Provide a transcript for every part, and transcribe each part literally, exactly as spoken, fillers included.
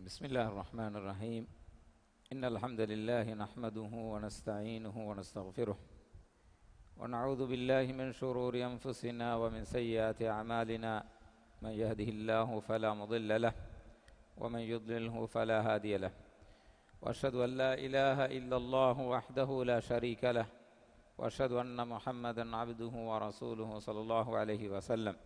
بسم الله الرحمن الرحيم. إن الحمد لله نحمده ونستعينه ونستغفره، ونعوذ بالله من شرور أنفسنا ومن سيئات أعمالنا. من يهده الله فلا مضل له، ومن يضلله فلا هادي له. وأشهد أن لا إله إلا الله وحده لا شريك له، وأشهد أن محمدا عبده ورسوله صلى الله عليه وسلم.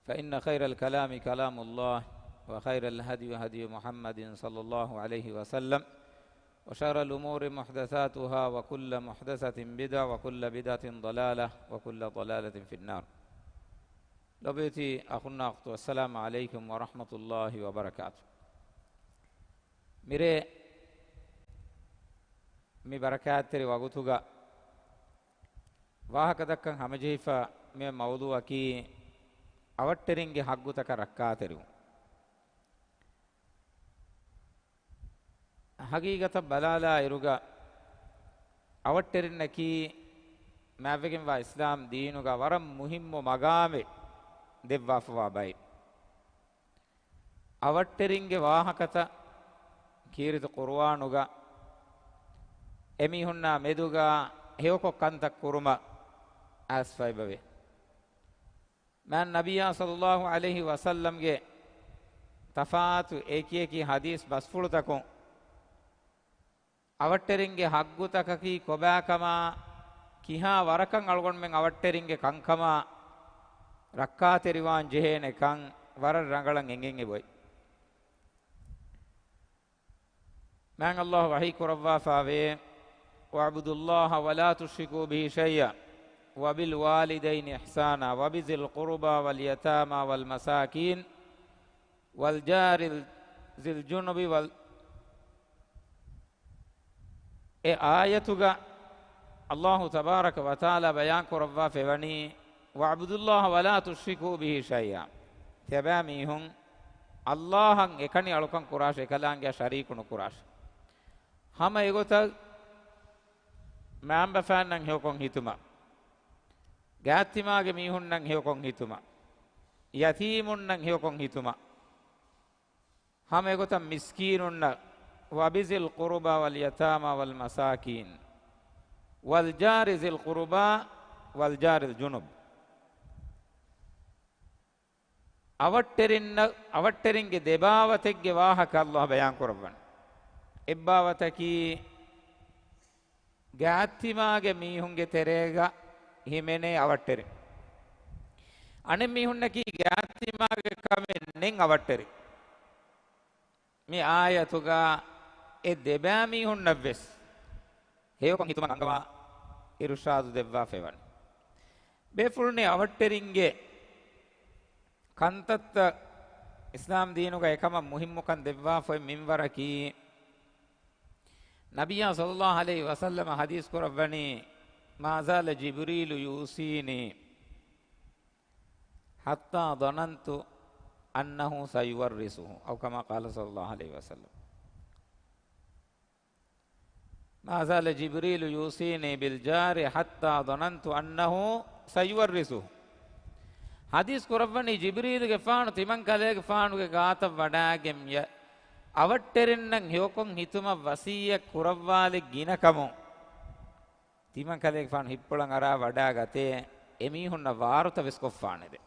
فإن خير الكلام كلام الله، وخير الهدي هدي محمد صلى الله عليه وسلم، وشر الأمور محدثاتها، وكل محدثة بدعة، وكل بدعة ضلالة، وكل ضلالة في النار. ލޮބުވެތި އަޚުންނާ އުޚްތު، އައްސަލާމު ޢަލައިކުމް ވަރަޙްމަތުﷲި ވަބަރަކާތު. މިރޭ މި ބަރަކާތްތެރި ވަގުތުގަ ވާހަކަދައްކަން ހަމަޖެހިފަ މި މައުޟޫޢަކީ އަވަށްޓެރިންގެ ޙައްޤުތަކަށް ރައްކާތެރިވުން. ޙަޤީޤަތަށް ބަލާލާ އިރުގަ އަވަށްޓެރިންނަކީ މާތްވެގެންވާ އިސްލާމް ދީނުގަ ވަރަށް މުހިއްމު މަގާމެއް ދެއްވާފަވާ ބައެއް. އަވަށްޓެރިންގެ ވާހަކަތައް ކީރިތި ޤުރުއާނުގަ އެމީހުންނާ މެދުގަ ހެޔޮކޮށް ކަންތައް ކުރުމަށް އައިސްފައިބަވޭ. މާތް ނަބިއްޔާ ޞައްލައްލާހު ޢަލައިހި ވަސައްލަމްގެ ތަފާތު އެކިއެކި ޙަދީޘް ބަސްފުޅުތަކުން އަވަށްޓެރިންގެ ޙައްޤުތަކަކީ ކޮބާކަމާ، ކިހާ ވަރަކަށް އަޅުގަނޑުމެން އަވަށްޓެރިންގެ ކަންކަމާ ރައްކާތެރިވާން ޖެހޭނެ ކަން ވަރަށް ރަނގަޅަށް އެނގެން އެބައޮތް. މާތް ﷲ ވަޙީ ކުރައްވާފައިވޭ، "واعبدوا الله ولا تشركوا به شيئا وبالوالدين إحسانا وبذي القربى واليتامى والمساكين والجار ذي الجنب وال" އެ އާޔަތުގަ ﷲ ތަބާރަކަ ވަތަޢާލާ ބަޔާން ކުރައްވާފައިވަނީ، "واعبدوا الله ولا تشركوا به شيئا." ތިޔަބައިމީހުން ﷲ އަށް އެކަނި އަޅުކަން ކުރާށޭ، އެކަލާނގެއަށް ޝަރީކު ނުކުރާށޭ. ހަމަ އެގޮތަށް މައިންބަފައިންނަށް ހެޔޮކޮށް ހިތުމަށް، ގާތްތިމާގެ މީހުންނަށް ހެޔޮކޮށް ހިތުމަށް، ޔަތީމުންނަށް ހެޔޮކޮށް ހިތުމަށް، ހަމަ އެގޮތަށް މިސްކީނުންނަށް، "وبذي القربى واليتامى والمساكين والجار ذي القربى والجار الجنب." އަވަށްޓެރިންނަށް، އަވަށްޓެރިންގެ ދެބާވަތެއްގެ ވާހަކަ ﷲ ބަޔާން ކުރައްވަން. އެއްބާވަތަކީ ގާތްތިމާގެ މީހުންގެ ތެރޭގަ ހިމެނޭ އަވަށްޓެރި. އަނެއް މީހުންނަކީ ގާތްތިމާގެ ކަމެއް ނެތް އަވަށްޓެރި. މި އާޔަތުގަ އެ ދެބައިމީހުންނަށްވެސް ހެޔޮކޮށް ހިތުމަށް އަންގަވާ އިރުޝާދު ދެއްވާފައިވަނީ. ބޭފުޅުންނޭ އަވަށްޓެރިންގެ ކަންތައްތައް އިސްލާމް ދީނުގަ އެކަމަށް މުހިއްމުކަން ދެއްވާފައި މިންވަރަކީ، ނަބިއްޔާ ޞައްލައްލާހު ޢަލައިހި ވަސައްލަމަ ޙަދީޘް ކުރައްވަނީ، "ما زال جبريل يوصيني حتى ظننت أنه سيورثه." أو كما قال صلى الله عليه وسلم. "ما زال جبريل يوصيني بالجار حتى ظننت أنه سيورثه." ޙަދީޘް ކުރައްވަނީ ޖިބްރީލުގެފާނު ތިމަން ކަލޭގެފާނުގެ ގާތަށް ވަޑާގެން އަވަށްޓެރިންނަށް ހެޔޮކޮށް ހިތުމަށް ވަޞިއްޔަތް ކުރައްވާލި ގިނަ ކަމުން ތިމަން ކަލޭގެފާނު ހިތްޕުޅަށް އަރާ ވަޑާގަތޭ، އެމީހުންނަށް ވާރުތަ ވެސް ކޮށްފާނެދެ.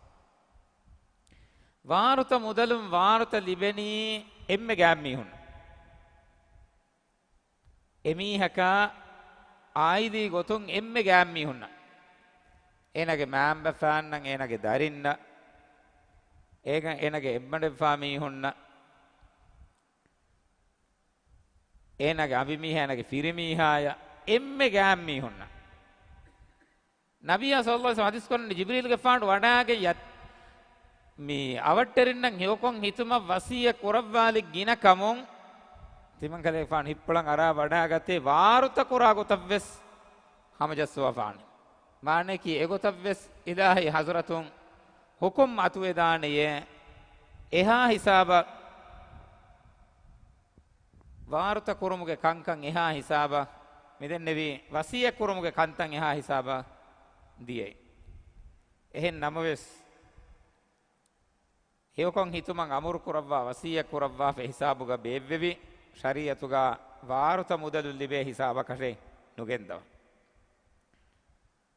ވާރުތަ މުދަލުން ވާރުތަ ލިބެނީ އެންމެ ގާތްމީހުން. އެމީހަކާ އާއިލީ ގޮތުން އެންމެ ގާތްމީހުންނަށް، އޭނާގެ މައިންބަފައިންނަށް، އޭނާގެ ދަރިންނަށް، އޭގަ-، އޭނާގެ އެއްބަނޑެއްފާ މީހުންނަށް، އޭނާގެ އަނބިމީހާ، އޭނާގެ ފިރިމީހާޔަށް އެންމެ ގާތްމީހުންނަށް. ނަބިއްޔާ ޞައްލައްލާހު ޢަލައިހި ވަސައްލަމަ ޙަދީޘް ކުރަނީ ޖިބްރީލުގެފާނު ވަޑާގެން ޔަ-، މި އަވަށްޓެރިންނަށް ހެޔޮކޮށް ހިތުމަށް ވަޞިއްޔަތް ކުރައްވާލި ގިނަ ކަމުން ތިމަން ކަލޭގެފާނު ހިތްޕުޅަށް އަރާ ވަޑާގަތޭ، ވާރުތަ ކުރާ ގޮތަށް ވެސް ހަމަޖައްސަވާފާނެ. މާނައަކީ އެގޮތަށް ވެސް އިލާހީ ޙަޟްރަތުން ޙުކުމް އަތުވެދާނެޔޭ، އެހާ ހިސާބަށް ވާރުތަ ކުރުމުގެ ކަންކަން އެހާ ހިސާބަށް، މިދެންނެވި ވަޞިއްޔަތް ކުރުމުގެ ކަންތައް އެހާ ހިސާބަށް ދިޔައީ. އެހެން ނަމަވެސް، ހެޔޮކޮށް ހިތުމަށް އަމުރު ކުރައްވާ ވަސިއްޔަތް ކުރައްވާފަ ހިސާބުގަ ބޭއްވެވި، ޝަރީއަތުގަ ވާރުތަ މުދަލުން ލިބޭ ހިސާބަކަށެއް ނުގެންދަވާ.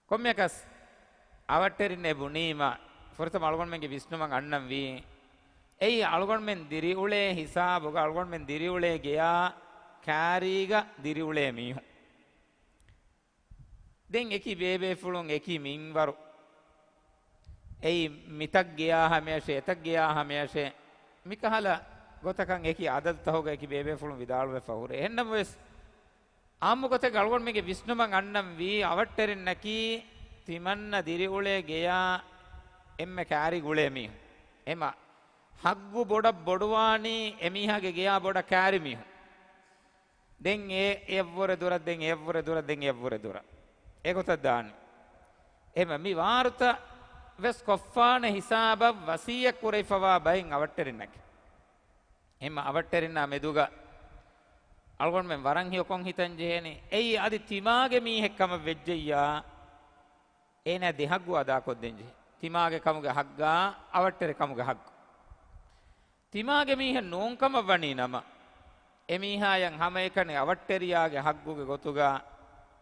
ކޮންމެއަކަސް އަވަށްޓެރިންނޭ ބުނީމަ، ފުރަތަމަ އަޅުގަނޑުމެންގެ ވިސްނުމަށް އަންނަންވީ، އެއީ އަޅުގަނޑުމެން ދިރިއުޅޭ ހިސާބުގަ އަޅުގަނޑުމެން ދިރިއުޅޭ ގެޔާ ކާރީގަ ދިރިއުޅޭ މީހުން. ދެން އެކި ބޭބޭފުޅުން އެކި މިންވަރު، އެއީ މިތައް ގެޔާ ހަމަޔަށޭ، އެތައް ގެޔާ ހަމަޔަށޭ، މިކަހަލަ ގޮތަކަށް އެކި އަދަދުތަކުގަ އެކި ބޭބޭފުޅުން ވިދާޅުވެފަ ހުރޭ. އެހެންނަމަވެސް، އާއްމު ގޮތެއްގަ އަޅުގަނޑުމެންގެ ވިސްނުމަށް އަންނަންވީ، އަވަށްޓެރިންނަކީ ތިމަންނަ ދިރިއުޅޭ ގެޔާ އެންމެ ކާރި ގުޅޭ މީހުން. އެމަ ހައްގު ބޮޑަށް ބޮޑުވާނީ އެމީހާގެ ގެޔާ ބޮޑަށް ކާރި މީހުން. ދެން އެ އެއަށްވުރެ ދުރަށް، ދެން އެއަށްވުރެ ދުރަށް، ދެން އެއަށްވުރެ ދުރަށް. އެގޮތަށް ދާނީ. އެހެން މި ވާރުތަ ވެސް ކޮށްފާނެ ހިސާބަށް ވަސިއްޔަތް ކުރެވިފަވާ ބައެއް އަވަށްޓެރިންނަކީ. އެހެން އަވަށްޓެރިންނާ މެދުގަ އަޅުގަނޑުމެން ވަރަށް ހެޔޮކޮށް ހިތަން ޖެހޭނީ. އެއީ އަދި ތިމާގެ މީހެއް ކަމަށް ވެއްޖެއްޔާ، އޭނާ ދެ ހައްގު އަދާކޮށްދޭން ޖެހޭ. ތިމާގެ ކަމުގެ ހައްގާ، އަވަށްޓެރި ކަމުގެ ހައްގު. ތިމާގެ މީހެއް ނޫން ކަމަށް ވަނީ ނަމަ، އެމީހާޔަށް ހަމައެކަނި އަވަށްޓެރިޔާގެ ހައްގުގެ ގޮތުގަ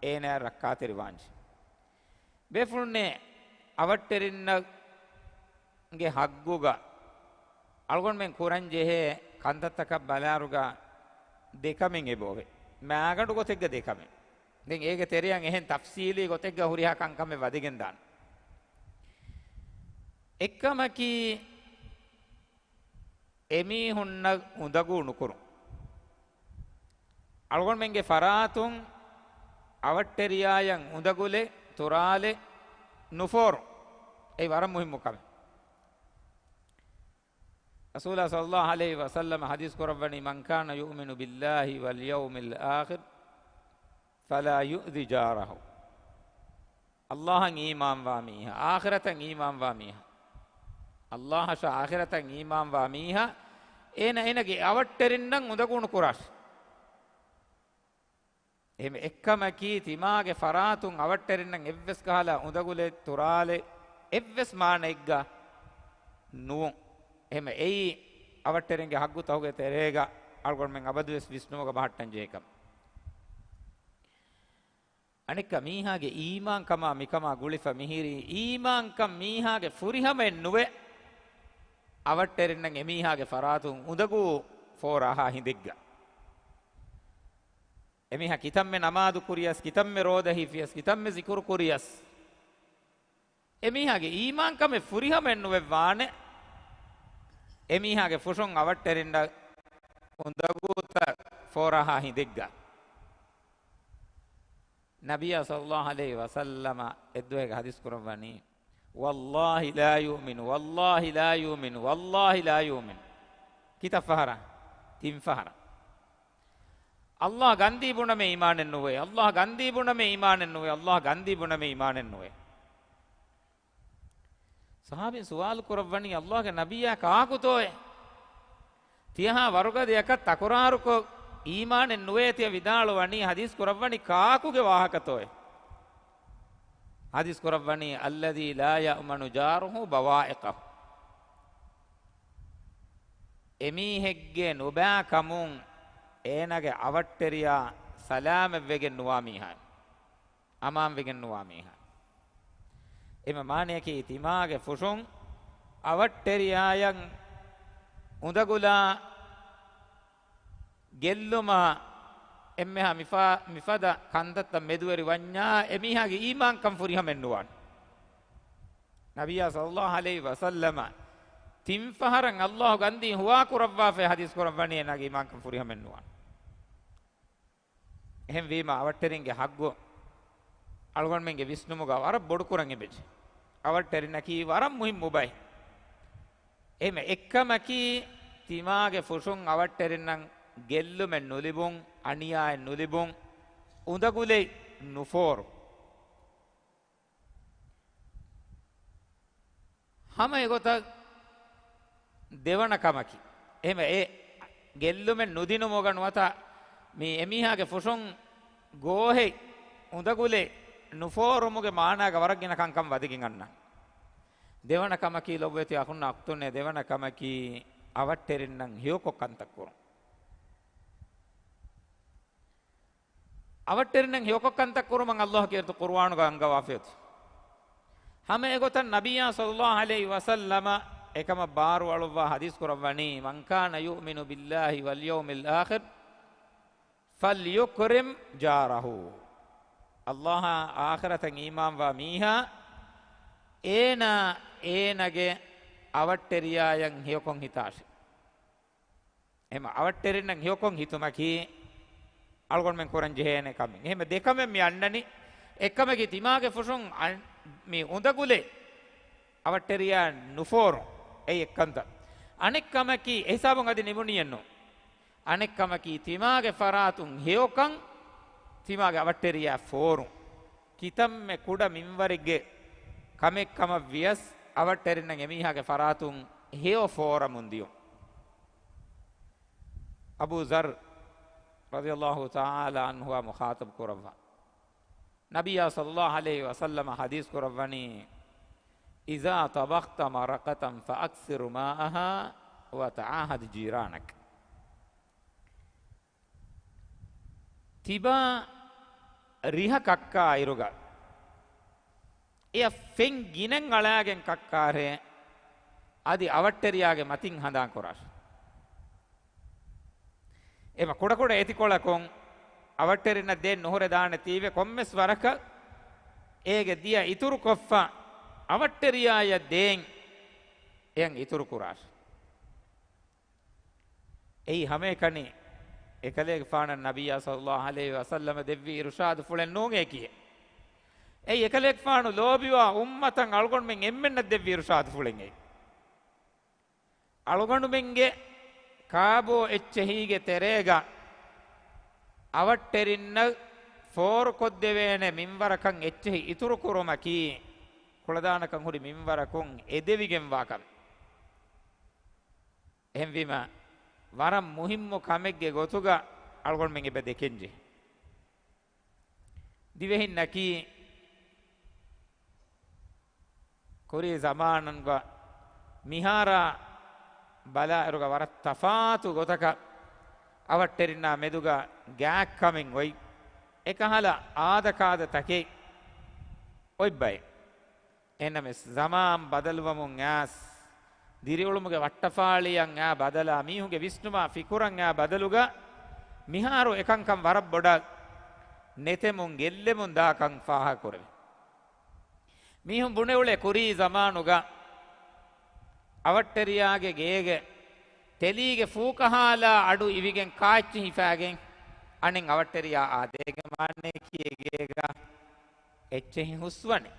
އޭނާއަށް ރައްކާތެރިވާންޖެ. ބޭފުޅުންނޭ، އަވަށްޓެރިންނަށް ގެ ހައްގުގަ އަޅުގަނޑުމެން ކުރަން ޖެހޭ ކަންތައްތަކަށް ބަލާއިރުގަ ދެކަމެއް އެބައޮވޭ. މާގަނޑު ގޮތެއްގަ ދެކަމެއް. ދެން އޭގެ ތެރެއަށް އެހެން ތަފްސީލީ ގޮތެއްގަ ހުރިހާ ކަންކަމެއް ވަދެގެން ދާނެ. އެއްކަމަކީ، އެމީހުންނަށް އުނދަގޫ ނުކުރުން. އަޅުގަނޑުމެންގެ ފަރާތުން އަވަށްޓެރިޔާޔަށް އުނދަގުލެއް، ތުރާލެއް ނުފޯރުން. އެއީ ވަރަށް މުހިއްމު ކަމެއް. ރަސޫލާ ޞައްލައްލާހު ޢަލައިހި ވަސައްލަމަ ޙަދީޘް ކުރައްވަނީ، "من كان يؤمن بالله واليوم الآخر فلا يؤذ جاره." ﷲ އަށް އީމާންވާ މީހާ، އާޚިރަތަށް އީމާންވާ މީހާ، ﷲ އަށާ އާޚިރަތަށް އީމާންވާ މީހާ، އޭނަ އޭނަގެ އަވަށްޓެރިންނަށް އުނދަގޫ ނުކުރާށި. އެހެން އެއްކަމަކީ، ތިމާގެ ފަރާތުން އަވަށްޓެރިންނަށް އެއްވެސް ކަހަލަ އުނދަގުލެއް، ތުރާލެއް އެއްވެސް މާނައެއްގަ ނުވުން. އެހެން އެއީ އަވަށްޓެރިންގެ ހައްގުތަކުގެ ތެރޭގަ އަޅުގަނޑުމެން އަބަދުވެސް ވިސްނުމުގަ ބަހައްޓަން ޖެހޭ ކަމެއް. އަނެއްކާ، މީހާގެ އީމާންކަމާ މިކަމާ ގުޅިފަ މިހިރީ، އީމާންކަން މީހާގެ ފުރިހަމައެއް ނުވޭ، އަވަށްޓެރިންނަށް އެމީހާގެ ފަރާތުން އުނދަގޫ ފޯރާހާ ހިނދެއްގަ. އެމީހާ ކިތަންމެ ނަމާދު ކުރިޔަސް، ކިތަންމެ ރޯދަ ހިފިޔަސް، ކިތަންމެ ޒިކުރު ކުރިޔަސް، އެމީހާގެ އީމާންކަމެއް ފުރިހަމައެއް ނުވެއްވާނެ، އެމީހާގެ ފުށުން އަވަށްޓެރިންނަށް އުނދަގޫތައް ފޯރާހާ ހިނދެއްގަ. ނަބިއްޔާ ޞައްލައްލާހު ޢަލައިހި ވަސައްލަމަ އެއްދުވަހެއްގަ ޙަދީޘް ކުރައްވަނީ، "والله لا يؤمن، والله لا يؤمن، والله لا يؤمن." ކިތައް ފަހަރަށް؟ ތިން ފަހަރަށް. ﷲ ގަންދީ ބުނަމޭ އީމާނެއް ނުވޭ، ﷲ ގަންދީ ބުނަމޭ އީމާނެއް ނުވޭ، ﷲ ގަންދީ ބުނަމޭ އީމާނެއް ނުވޭ. ޞަޙާބީން ސުވާލު ކުރައްވަނީ، "ﷲގެ ނަބިއްޔާ ކާކުތޯއޭ؟ ތިޔަހާ ވަރުގަދަޔަކަށް ތަކުރާރުކޮށް އީމާނެއް ނުވޭ ތިޔަ ވިދާޅުވަނީ، ޙަދީޘް ކުރައްވަނީ ކާކުގެ ވާހަކަތޯއޭ؟" ޙަދީޘް ކުރައްވަނީ، "الذي لا يأمن جاره بوائقه." އެމީހެއްގެ ނުބައި ކަމުން އޭނާގެ އަވަށްޓެރިޔާ ސަލާމަތްވެގެން ނުވާ މީހާ. އަމާންވެގެން ނުވާ މީހާ. އެމަ މާނަޔަކީ، ތިމާގެ ފުށުން އަވަށްޓެރިޔާޔަށް އުނދަގުލާ ގެއްލުމާ އެންމެހާ މިފާ-، މިފަދަ ކަންތައްތައް މެދުވެރި ވަންޏާ، އެމީހާގެ އީމާންކަން ފުރިހަމައެއް ނުވާނެ. ނަބިއްޔާ ޞައްލައްލާހު ޢަލައިހި ވަސައްލަމަ ތިން ފަހަރަށް ﷲ ގަންދީ ހުވާ ކުރައްވާފައި ޙަދީޘް ކުރައްވަނީ، އޭނާގެ އީމާންކަން ފުރިހަމައެއް ނުވާނެ. އެހެންވީމަ، އަވަށްޓެރިންގެ ހައްގު އަޅުގަނޑުމެންގެ ވިސްނުމުގަ ވަރަށް ބޮޑުކުރަން އެބަޖެ. އަވަށްޓެރިންނަކީ ވަރަށް މުހިއްމު ބައެއް. އެހެން އެއްކަމަކީ، ތިމާގެ ފުށުން އަވަށްޓެރިންނަށް ގެއްލުމެއް ނުލިބުން، އަނިޔާއެއް ނުލިބުން، އުނދަގުލެއް ނުފޯރު. ހަމަ އެގޮތަށް ދެވަނަ ކަމަކީ، އެހެންވެ، އެ ގެއްލުމެއް ނުދިނުމުގަ ނުވަތަ މި އެމީހާގެ ފުށުން ގޯހެއް އުނދަގުލެއް ނުފޯރުމުގެ މާނާގަ ވަރަށް ގިނަ ކަންކަން ވަދެގެން އަންނަން. ދެވަނަ ކަމަކީ، ލޮބުވެތި އަޚުންނާ އުޚްތުންނޭ، ދެވަނަ ކަމަކީ އަވަށްޓެރިންނަށް ހެޔޮކޮށް ކަންތައް ކުރުން. އަވަށްޓެރިންނަށް ހެޔޮކޮށް ކަންތައް ކުރުމަށް ﷲ ކީރިތި ޤުރުއާނުގަ އަންގަވާފައި އޮތީ. ހަމަ އެގޮތަށް ނަބިއްޔާ ޞައްލައްލާހު ޢަލައިހި ވަސައްލަމަ އެކަމަށް ބާރުއަޅުއްވާ ޙަދީޘް ކުރައްވަނީ، "من كان يؤمن بالله واليوم الآخر فليكرم جاره." ﷲ އާ އާޚިރަތަށް އީމާންވާ މީހާ، އޭނާ އޭނާގެ އަވަށްޓެރިޔާޔަށް ހެޔޮކޮށް ހިތާށި. އެހެން އަވަށްޓެރިންނަށް ހެޔޮކޮށް ހިތުމަކީ އަޅުގަނޑުމެން ކުރަން ޖެހޭނެ ކަމެއް. އެހެން ދެކަމެއް މި އަންނަނީ. އެއްކަމަކީ ތިމާގެ ފުށުން އަން-، މި އުނދަގުލެއް އަވަށްޓެރިޔާ ނުފޯރުން. އެއީ އެއްކަންތައް. އަނެއް ކަމަކީ، އެ ހިސާބުން އަދި ނިމުނީއެއްނު. އަނެއް ކަމަކީ، ތިމާގެ ފަރާތުން ހެޔޮކަން ތިމާގެ އަވަށްޓެރިޔާ ފޯރުން. ކިތަންމެ ކުޑަ މިންވަރެއްގެ ކަމެއް ކަމަށް ވިޔަސް، އަވަށްޓެރިންނަށް އެމީހާގެ ފަރާތުން ހެޔޮ ފޯރަމުން ދިޔުން. އަބޫ ޛައްރު ރަޟިޔަﷲ ތަޢާލާ ޢަންހުއާ މުޚާޠަބު ކުރައްވާ، ނަބިއްޔާ ޞައްލައްލާހު ޢަލައިހި ވަސައްލަމަ ޙަދީޘް ކުރައްވަނީ، "إذا طبخت مرقة فأكثر ماءها وتعاهد جيرانك." ތިބާ ރިހަ ކައްކާ އިރުގަ، އެއަށް ފެން ގިނައިން އަޅާގެން ކައްކާށޭ، އަދި އަވަށްޓެރިޔާގެ މަތިން ހަނދާން ކުރާށޭ. އެމަ ކުޑަކުޑަ އެތިކޮޅަކުން އަވަށްޓެރިންނަށް ދޭން ނުހުރެދާނެތީވެ، ކޮންމެސް ވަރަކަށް އޭގެ ދިޔަ އިތުރުކޮށްފަ އަވަށްޓެރިޔާޔަށް ދޭން އެޔަށް އިތުރު ކުރާށޭ. އެއީ ހަމައެކަނި އެކަލޭގެފާނަށް ނަބިއްޔާ ޞައްލައްލާހު ޢަލައިހި ވަސައްލަމަ ދެއްވި އިރުޝާދުފުޅެއް ނޫނޭކީ. އެއީ އެކަލޭގެފާނު ލޯބިވާ އުއްމަތަށް އަޅުގަނޑުމެން އެންމެންނަށް ދެއްވި އިރުޝާދުފުޅެއް އެއީ. އަޅުގަނޑުމެންގެ ކާބޯ އެއްޗެހީގެ ތެރޭގަ އަވަށްޓެރިންނަށް ފޯރުކޮށްދެވޭނެ މިންވަރަކަށް އެއްޗެހި އިތުރުކުރުމަކީ، ކުޅަދާނަކަން ހުރި މިންވަރަކުން އެދެވިގެންވާ ކަމެއް. އެހެންވީމަ، ވަރަށް މުހިއްމު ކަމެއްގެ ގޮތުގަ އަޅުގަނޑުމެން އެބަ ދެކެންޖެހޭ. ދިވެހިންނަކީ ކުރީ ޒަމާނުންގަ މިހާރާ ބަލާއިރުގަ ވަރަށް ތަފާތު ގޮތަކަށް އަވަށްޓެރިންނާ މެދުގަ ގާތްކަމެއް އޮތް، އެކަހަލަ އާދަކާދަ ތަކެއް އޮތް ބައެއް. އެހެންނަމަވެސް، ޒަމާން ބަދަލުވަމުން އައިސް، ދިރިއުޅުމުގެ ވައްޓަފާޅިއަށް އާ ބަދަލާ، މީހުންގެ ވިސްނުމާ ފިކުރަށް އާ ބަދަލުގަ، މިހާރު އެކަންކަން ވަރަށް ބޮޑަށް ނެތެމުން ގެއްލެމުން ދާކަން ފާހަގަކުރެވޭ. މީހުން ބުނެއުޅޭ ކުރީ ޒަމާނުގަ އަވަށްޓެރިޔާގެ ގޭގެ ތެލީގެ ފޫކަހާލާ އަޑު އިވިގެން ކާއެއްޗެއް ހިފާގެން އަނެއް އަވަށްޓެރިޔާ އާދޭގެ މާނައަކީ އެ ގޭގަ އެއްޗެހި ހުސްވަނީ.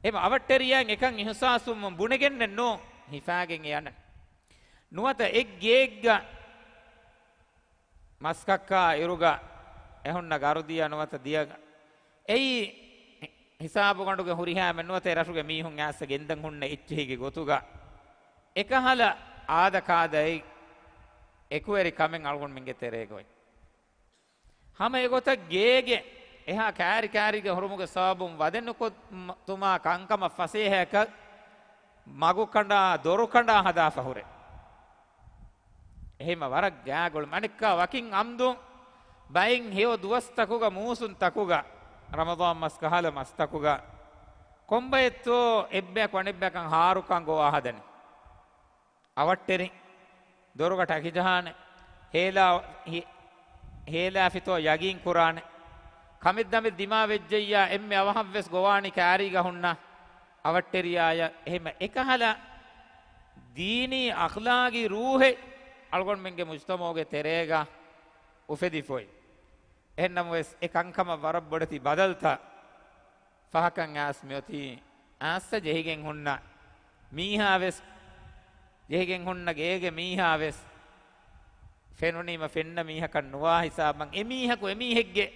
އެމަ އަވަށްޓެރިޔާއިން އެކަން އިހުސާސްވުމުން ބުނެގެންނެއްނު ހިފާގެން އެ އަންނަނީ. ނުވަތަ އެއްގޭގަ މަސްކައްކާ އިރުގަ އެހުންނަ ގަރުދިޔަ ނުވަތަ ދިޔަ އެއީ ހިސާބުގަނޑުގެ ހުރިހާމެ ނުވަތަ އެ ރަށުގެ މީހުން އައިސް ގެންދަން ހުންނަ އެއްޗެހިގެ ގޮތުގަ އެކަހަލަ އާދަކާދައެއް އެކުވެރި ކަމެއް އަޅުގަނޑުމެންގެ ތެރޭގައި. ހަމަ އެގޮތަށް ގޭގެ އެހާ ކާރި ކާރީގެ ހުރުމުގެ ސަބަބުން ވަދެ ނުކޮށް ތުމާ ކަންކަމަށް ފަސޭހައަކަށް މަގުކަނޑާ ދޮރުކަނޑާ ހަދާފަ ހުރޭ. އެހެންމަ ވަރަށް ގާގޮޅު މަނެއްކާ ވަކިން އަމްދު ބައެއް ހެޔޮ ދުވަސްތަކުގަ މޫސުންތަކުގަ ރަމަޟާން މަސް ކަހަލަ މަސްތަކުގަ ކޮންބައެއްތޯ އެއްބަޔަކު އަނެއްބަޔަކަށް ހާރުކާން ގޮވާ ހަދަނީ. އަވަށްޓެރި ދޮރުގަ ޓަކިޖަހާނެ. ހޭލާ-، ހި-، ހޭލާފިތޯ ޔަގީން ކުރާނެ. ކަމެއްދަމެއް ދިމާވެއްޖެއްޔާ އެންމެ އަވަހަށްވެސް ގޮވާނީ ކާރީގަ ހުންނަ އަވަށްޓެރިޔާޔަށް. އެހެންމަ އެކަހަލަ ދީނީ އަޚްލާގީ ރޫހެއް އަޅުގަނޑުމެންގެ މުޖްތަމަޢުގެ ތެރޭގަ އުފެދިފައި. އެހެންނަމަވެސް އެ ކަންކަމަށް ވަރަށް ބޮޑެތި ބަދަލުތައް ފަހަކަށް އައިސް މިއޮތީ އައިސް ޖެހިގެން ހުންނަ މީހާވެސް، ޖެހިގެން ހުންނަ ގޭގެ މީހާވެސް ފެނުނީމަ ފެންނަ މީހަކަށް ނުވާ ހިސާބަށް އެމީހަކު އެމީހެއްގެ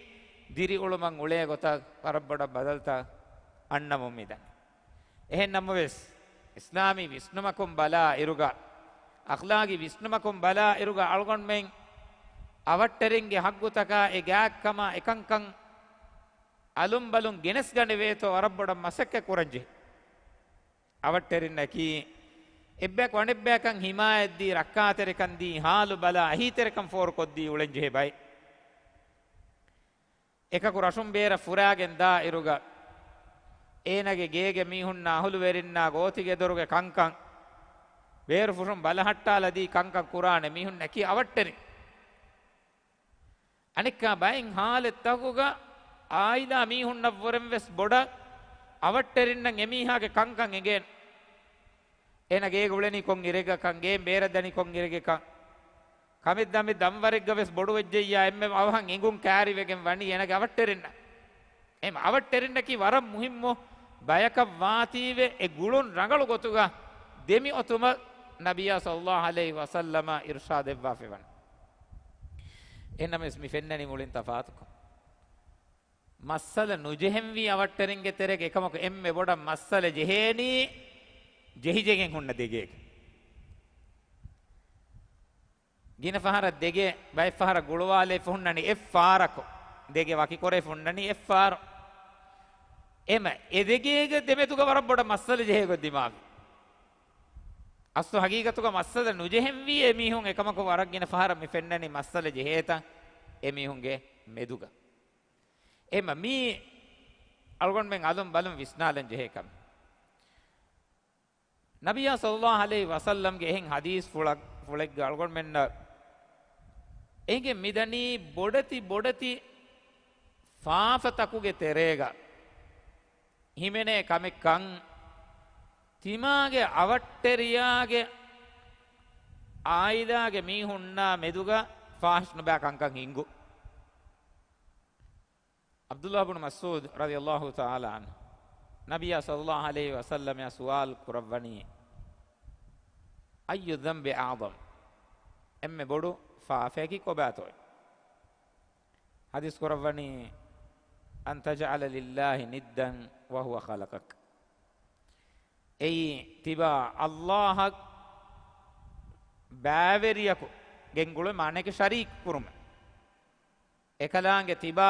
ދިރިއުޅުމަށް އުޅޭ ގޮތަށް ވަރަށް ބޮޑަށް ބަދަލުތައް އަންނަމުން މިދަނީ. އެހެން ނަމަވެސް، އިސްލާމީ ވިސްނުމަކުން ބަލާ އިރުގަ، އަޚްލާގީ ވިސްނުމަކުން ބަލާ އިރުގަ އަޅުގަނޑުމެން އަވަށްޓެރިންގެ ހައްގުތަކާ އެ ގާތްކަމާ އެކަންކަން އަލުންބަލުން ގެނެސްގަނެވޭތޯ ވަރަށް ބޮޑަށް މަސައްކަތް ކުރަންޖެހޭ. އަވަށްޓެރިންނަކީ އެއްބަޔަކު އަނެއްބަޔަކަށް ހިމާޔަތްދީ، ރައްކާތެރިކަން ދީ، ހާލު ބަލާ، އެހީތެރިކަން ފޯރުކޮށްދީ އުޅެންޖެހޭ ބައެއް. އެކަކު ރަށުން ބޭރަށް ފުރާގެން ދާ އިރުގަ، އޭނަގެ ގޭގެ މީހުންނާ، އަހުލުވެރިންނާ، ގޯތިގެދޮރުގެ ކަންކަން، ބޭރުފުށުން ބަލަހައްޓާލަދީ ކަންކަން ކުރާނެ މީހުންނަކީ އަވަށްޓެރިން. އަނެއްކާ ބައެއް ހާލަތްތަކުގަ އާއިލާ މީހުންނަށްވުރެން ވެސް ބޮޑަށް އަވަށްޓެރިންނަށް އެމީހާގެ ކަންކަން އެނގޭނެ. އޭނަ ގޭގަ އުޅެނީ ކޮން އިރެއްގަކަން، ގޭން ބޭރަށް ދަނީ ކޮން އިރެއްގަކަން، ކަމެއް ދަމެއް ދަންވަރެއްގަ ވެސް ބޮޑުވެއްޖެއްޔާ އެންމެ އަވަހަށް އެނގުން ކާރިވެގެން ވަނީ އޭނަގެ އަވަށްޓެރިންނަށް. އެހެން އަވަށްޓެރިންނަކީ ވަރަށް މުހިއްމު ބަޔަކަށް ވާތީވެ، އެ ގުޅުން ރަނގަޅު ގޮތުގަ ދެމިއޮތުމަށް ނަބިއްޔާ ޞައްލައްލާހު ޢަލައިހި ވަސައްލަމަ އިރުޝާދެއްވާފައިވަނީ. އެހެންނަމަވެސް މި ފެންނަނީ މުޅިން ތަފާތުކޮށް. މައްސަލަ ނުޖެހެންވީ އަވަށްޓެރިންގެ ތެރޭގަ، އެކަމަކު އެންމެ ބޮޑަށް މައްސަލަ ޖެހޭނީ ޖެހިޖެހިގެން ހުންނަ ދެގޭގަ. ގިނަ ފަހަރަށް ދެގޭ ބައެއް ފަހަރަށް ގުޅުވާލައިފަ ހުންނަނީ އެއް ފާރަކު، ދެގޭ ވަކިކުރައިފަ ހުންނަނީ އެއް ފާރު. އެމަ އެ ދެގޭގެ ދެމެދުގަ ވަރަށް ބޮޑަށް މައްސަލަ ޖެހޭ ގޮތް ދިމާވި. އަސްލު ހަގީގަތުގަ މައްސަލަ ނުޖެހެންވީ އެ މީހުން، އެކަމަކު ވަރަށް ގިނަ ފަހަރަށް މި ފެންނަނީ މައްސަލަ ޖެހޭތަން އެ މީހުންގެ މެދުގަ. އެމަ މީ އަޅުގަނޑުމެން އަލުން ބަލުން ވިސްނާލަން ޖެހޭ ކަމެއް. ނަބިއްޔާ ޞައްލައްލާހު ޢަލައިހި ވަސައްލަމްގެ އެހެން ޙަދީޘް ފުޅަށް، ފުޅެއްގަ އަޅުގަނޑުމެންނަށް އެނގެން މިދަނީ ބޮޑެތި ބޮޑެތި ފާފަތަކުގެ ތެރޭގަ ހިމެނޭ ކަމެއްކަން، ތިމާގެ އަވަށްޓެރިޔާގެ އާއިލާގެ މީހުންނާ މެދުގަ ފާޙިޝް ނުބައި ކަންކަން ހިންގު. ޢަބްދުﷲ ބުނު މަސްޢޫދު ރަޟިޔަﷲ ތަޢާލާ ޢަންހު ނަބިއްޔާ ޞައްލަﷲ ޢަލައިހި ވަސައްލަމައާ ސުވާލު ކުރައްވަނީ، "أي الذنب أعظم؟" އެންމެ ބޮޑު ފާފަޔަކީ ކޮބާތޯއޭ؟ ޙަދީޘް ކުރައްވަނީ، "أن تجعل لله ندا وهو خلقك." އެއީ ތިބާ ﷲ އަށް ބައިވެރިޔަކު ގެންގުޅުމެއް، މާނައަކީ ޝަރީކު ކުރުމެއް. އެކަލާނގެ ތިބާ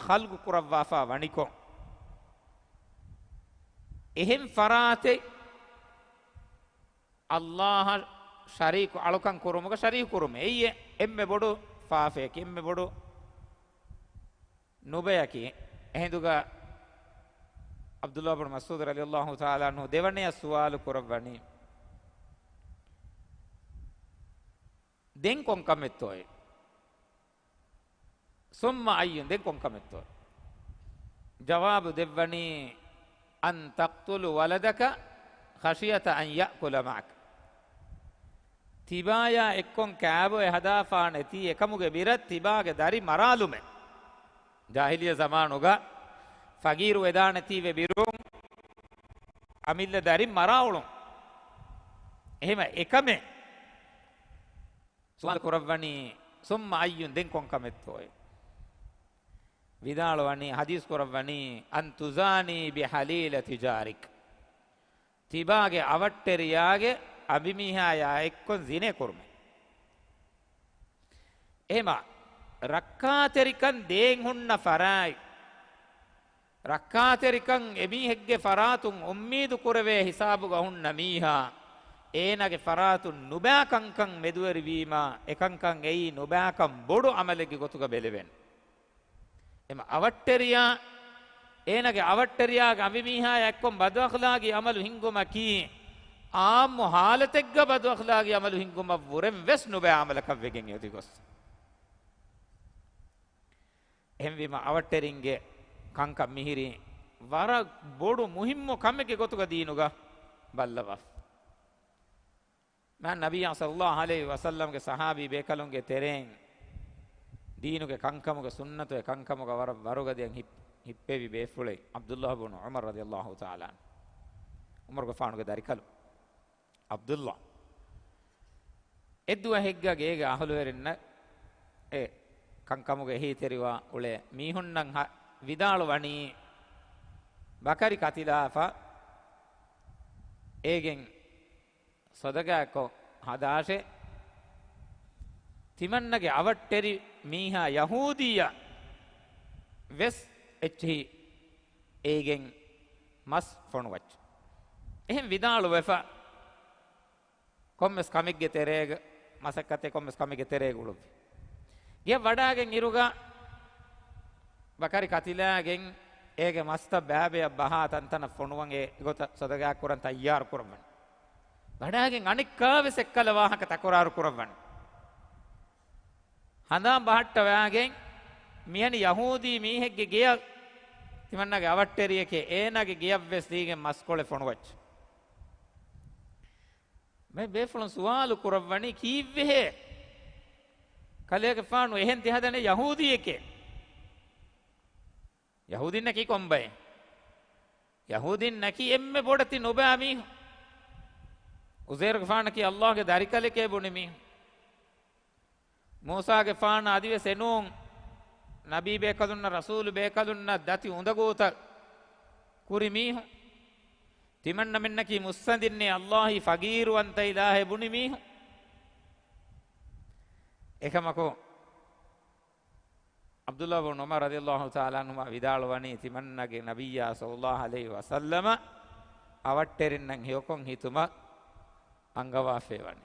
ޚަލްޤު ކުރައްވާފާ ވަނިކޮށް، އެހެން ފަރާތެއް ﷲ އަށް ޝަރީކު އަޅުކަން ކުރުމުގަ ޝަރީކު ކުރުމެއް. އެއީ އެންމެ ބޮޑު ފާފަޔަކީ، އެންމެ ބޮޑު ނުބަޔަކީ. އެހިނދުގަ ޢަބްދުﷲ ބުނު މަސްޢޫދު ރަޟިޔަﷲ ތަޢާލާ ޢަންހު ދެވަނަޔަށް ސުވާލު ކުރައްވަނީ، "ދެން ކޮން ކަމެއްތޯއޭ؟" ثم أي، ދެން ކޮން ކަމެއްތޯ؟ ޖަވާބު ދެއްވަނީ، "أن تقتل ولدك خشية أن يأكل معك." ތިބާޔާ އެއްކޮން ކާބޮއެ ހަދާފާނެތީ އެކަމުގެ ބިރަށް ތިބާގެ ދަރި މަރާލުމެއް. ޖާހިލިއްޔަ ޒަމާނުގަ ފަގީރު ވެދާނެތީވެ ބިރުން އަމިއްލަ ދަރިން މަރާ އުޅުން. އެހެމަ އެކަމެއް ސުވާލު ކުރައްވަނީ، "ثم أي، ދެން ކޮން ކަމެއްތޯއޭ؟" ވިދާޅުވަނީ، ޙަދީޘް ކުރައްވަނީ، "أن تزاني بحليلة جارك." ތިބާގެ އަވަށްޓެރިޔާގެ އަނބިމީހާޔާ އެއްކޮން ޒިނޭ ކުރުމެއް. އެހެމަ ރައްކާތެރިކަން ދޭން ހުންނަ ފަރާތް، ރައްކާތެރިކަން އެމީހެއްގެ ފަރާތުން އުއްމީދު ކުރެވޭ ހިސާބުގަ ހުންނަ މީހާ، އޭނާގެ ފަރާތުން ނުބައި ކަންކަން މެދުވެރިވީމާ، އެކަންކަން އެއީ ނުބައިކަން ބޮޑު ޢަމަލެއްގެ ގޮތުގަ ބެލެވެން. އެމަ އަވަށްޓެރިޔާ، އޭނާގެ އަވަށްޓެރިޔާގެ އަނބިމީހާޔާ އެއްކޮން ބަދުއަޚްލާގީ ޢަމަލު ހިންގުމަކީ، ޢާއްމު ޙާލަތެއްގަ ބަދުއަޚްލާގީ ޢަމަލު ހިންގުމަށްވުރެން ވެސް ނުބައި ޢަމަލަކަށް ވެގެން އެ އޮތީ ގޮސް. އެހެންވީމަ އަވަށްޓެރިންގެ ކަންކަން މިހިރީ ވަރަށް ބޮޑު މުހިއްމު ކަމެއްގެ ގޮތުގަ ދީނުގަ ބައްލަވާފަ. މާތް ނަބިއްޔާ ޞައްލައްލާހު ޢަލައިހި ވަސައްލަމްގެ ޞަޙާބީ ބޭކަލުންގެ ތެރެއިން ދީނުގެ ކަންކަމުގެ ސުންނަތު އެ ކަންކަމުގަ ވަރަށް ވަރުގަދައަށް ހިއް-، ހިއްޕެވި ބޭފުޅެއް ޢަބްދުﷲ ބުނު ޢުމަރު ރަޟިޔަﷲ ތަޢާލާ ޢަންހު. ޢުމަރުގެފާނުގެ ދަރިކަލު ޢަބްދުﷲ. އެއްދުވަހެއްގަ ގޭގެ އަހުލުވެރިންނަށް އެ ކަންކަމުގެ އެހީތެރިވާ އުޅޭ މީހުންނަށް ހަ-، ވިދާޅުވަނީ، ބަކަރި ކަތިލާފަ އޭގެން ޞަދަޤާތްކޮށް ހަދާށޭ. ތިމަންނަގެ އަވަށްޓެރި މީހާ ޔަހޫދީއަށް ވެސް އެއްޗެހި އޭގެން މަސް ފޮނުވައްޗޭ. އެހެން ވިދާޅުވެފަ، ކޮންމެސް ކަމެއްގެ ތެރޭގަ، މަސައްކަތެއް ކޮންމެސް ކަމެއްގެ ތެރޭގަ އުޅުއްވި. ގެޔަށް ވަޑާގެން އިރުގަ، ބަކަރި ކަތިލާގެން އޭގެ މަސްތައް ބައިބައި ބަހާ ތަންތަނަށް ފޮނުވަން އެ ގޮތަށް ސަދަގާ ކުރަން ތައްޔާރު ކުރައްވަން. ވަޑާގެން އަނެއްކާވެސް އެއްކަލަ ވާހަކަ ތަކުރާރު ކުރައްވަން. ހަނދާން ބަހައްޓަވާގެން މިހެނި ޔަހޫދީ މީހެއްގެ ގެޔަށް ތިމަންނާގެ އަވަށްޓެރިއެކޭ އޭނާގެ ގެޔަށްވެސް ދީގެން މަސްކޮޅެއް ފޮނުވައްޗި. މި ބޭފުޅުން ސުވާލު ކުރައްވަނީ ކީއްވެހޭ؟ ކަލޭގެފާނު އެހެން ތިހަދަނީ ޔަހޫދީއެކޭ. ޔަހޫދީންނަކީ ކޮންބައެއް؟ ޔަހޫދީންނަކީ އެންމެ ބޮޑެތި ނުބައި މީހުން. އުޒޭރުގެފާނަކީ ﷲގެ ދަރިކަލެކޭ ބުނި މީހުން. މޫސާގެފާނަށް އަދިވެސް އެނޫން ނަބީ ބޭކަލުންނަށް ރަސޫލު ބޭކަލުންނަށް ދަތި އުނދަގޫތައް ކުރި މީހުން. ތިމަންނަމެންނަކީ މުއްސަނދިންނޭ، ﷲ އީ ފަގީރުވަންތަ އިލާހޭ ބުނި މީހުން. އެކަމަކު، ޢަބްދުﷲ ބުނު ޢުމަރު ރަޟިޔަﷲ ތަޢާލާ ޢަންހުމާ ވިދާޅުވަނީ، ތިމަންނަގެ ނަބިއްޔާ ޞައްލަﷲ ޢަލައިހި ވަސައްލަމަ އަވަށްޓެރިންނަށް ހެޔޮކޮން ހިތުމަށް އަންގަވާފައި ވަނީ.